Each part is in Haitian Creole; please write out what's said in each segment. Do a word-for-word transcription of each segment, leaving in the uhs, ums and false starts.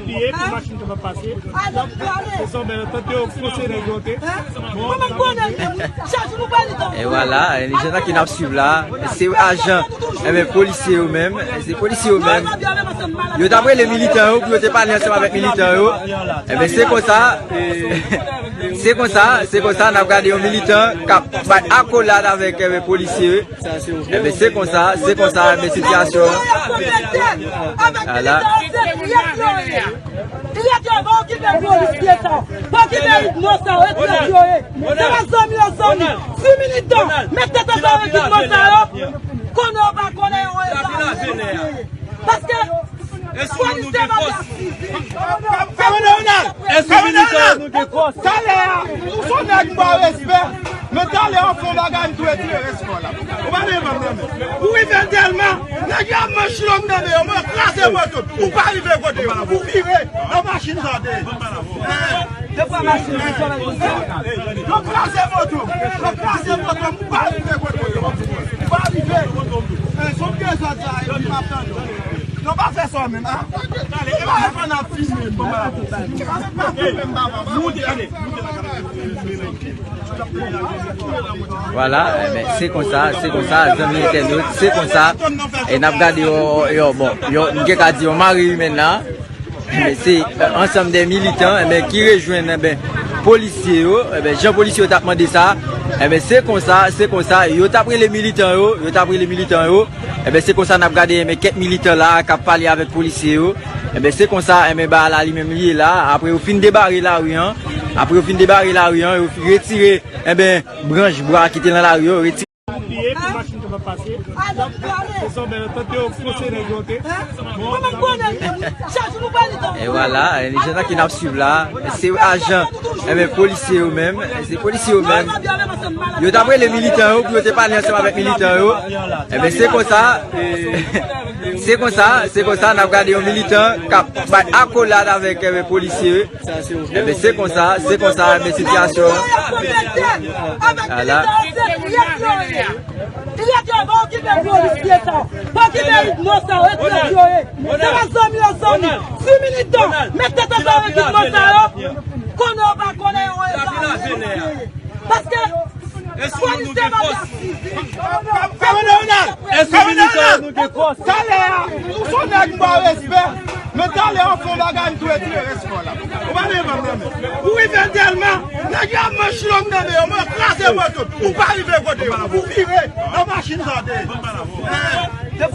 Piye pou machin kapab pase. Se sa, men tante yo fòse nèg yo te. Mwen menm konnen l menm, wi. Chak jou nou pale tan. E vwala, e jan ki n ap swiv la, se ajan, enben, polisye yo menm, se polisye yo menm. Yo t ap rele militan yo pou yo te pale ansanm avèk militan yo. Enben, se konsa, e, se konsa, se konsa, n ap gade yon militan k ap bay akolad avèk, enben, polisye yo. Enben, se konsa, se konsa, enben, sitiyasyon. Ala. Trèt yo, pa okipe polisye sa yo. Pa okipe etno sa yo, etranje yo ye. Se pa zanmi yo zanmi. Si militan met tèt ansanm avèk etno sa yo, konnen yo pa konnen yo ye. Paske polisye pa ka. Kòmandan Ronald, Kòmandan Ronald, talè a, ou se yon nèg m ba w respè, men talè a w fè yon bagay m tou retire respè w la. Ou pa devan m nan men. Ou rive dèlman, nèg yo ap manch long nan men yo, mwen kraze moto. Ou pa rive kote yo, ou vire nan machin sa te ye. Yo kraze moto, yo kraze moto, ou pa rive kote yo. Ou pa rive. Sot gen zòd sa, epi m ap tande w. Non, pa fè sa menm, a. E pa fè n ap filme, bon, ba la. Moute, ale, moute la. Vwala, enben, se konsa, se konsa, zanmi entènot, se konsa. E n ap gade yo, yo, bon, yo, m gen ka di yo mari wi menm nan. Enben, se, e, ansanm de militan, enben, ki rejwenn, enben, polisye yo, enben, jan polisye yo t ap mande sa, enben, se konsa, se konsa, yo t ap rele militan yo, yo t ap rele militan yo, enben, se konsa n ap gade, enben, kèk militan la k ap pale avèk polisye yo, enben, se konsa, enben, bagay la li menm li ye la, apre yo fin debare lari an, apre yo fin debare lari an, yo retire, enben, branch bwa ki te nan lari yo, retire. Piye pou machin kapab pase. Se sa, men tante yo fòse nèg yo te. Mwen menm konnen l menm, wi. Chak jou nou pale tan. E vwala, e jan ki n ap swiv la, se ajan, enben, polisye yo menm, se polisye yo menm. Yo t ap rele militan yo pou yo te pale ansanm avèk militan yo. Enben, se konsa, e, se konsa, se konsa, n ap gade yon militan k ap bay akolad avèk, enben, polisye yo. Enben, se konsa, se konsa, enben, sitiyasyon. Ala. Trèt yo, pa okipe polisye sa yo. Pa okipe etno sa yo, etranje yo ye. Se pa zanmi yo zanmi. Si militan met tèt ansanm avèk etno sa yo, konnen yo pa konnen yo ye. Paske Kòmandan Ronald, Kòmandan Ronald, talè a, ou se yon nèg m ba w respè, men talè a w fè yon bagay m tou retire respè w la. Ou pa devan m nan men. Ou rive dèlman, nèg yo ap manch long nan men yo, mwen kraze moto, ou pa rive kote yo, ou vire nan machin sa te ye. Yo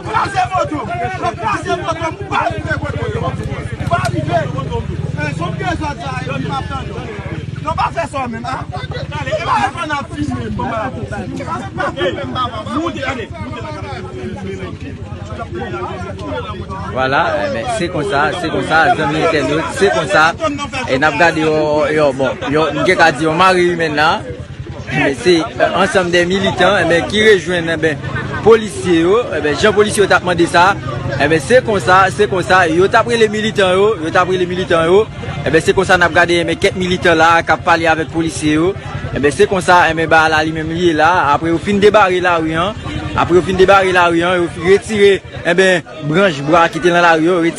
kraze moto, yo kraze moto, m pa rive kote yo. M pa rive. E, sot gen zòd sa, epi m ap tande w. Non, pa fè sa menm, a. E pa fè n ap filme, bon, ba. Vwala, enben, se konsa, se konsa, zanmi entènot, se konsa. E n ap gade yo, yo, bon, yo, m gen ka di yo mari wi menm nan. Enben, se, e, ansanm de militan, enben, ki rejwenn, enben, polisye yo, enben, jan polisye yo t ap mande sa, enben, se konsa, se konsa, yo t ap rele militan yo, yo t ap rele militan yo, enben, se konsa n ap gade, enben, kèk militan la k ap pale avèk polisye yo, enben, se konsa, enben, bagay la li menm li ye la, apre yo fin debare lari an, apre yo fin debare lari an, yo retire, enben, branch bwa ki te nan lari yo, retire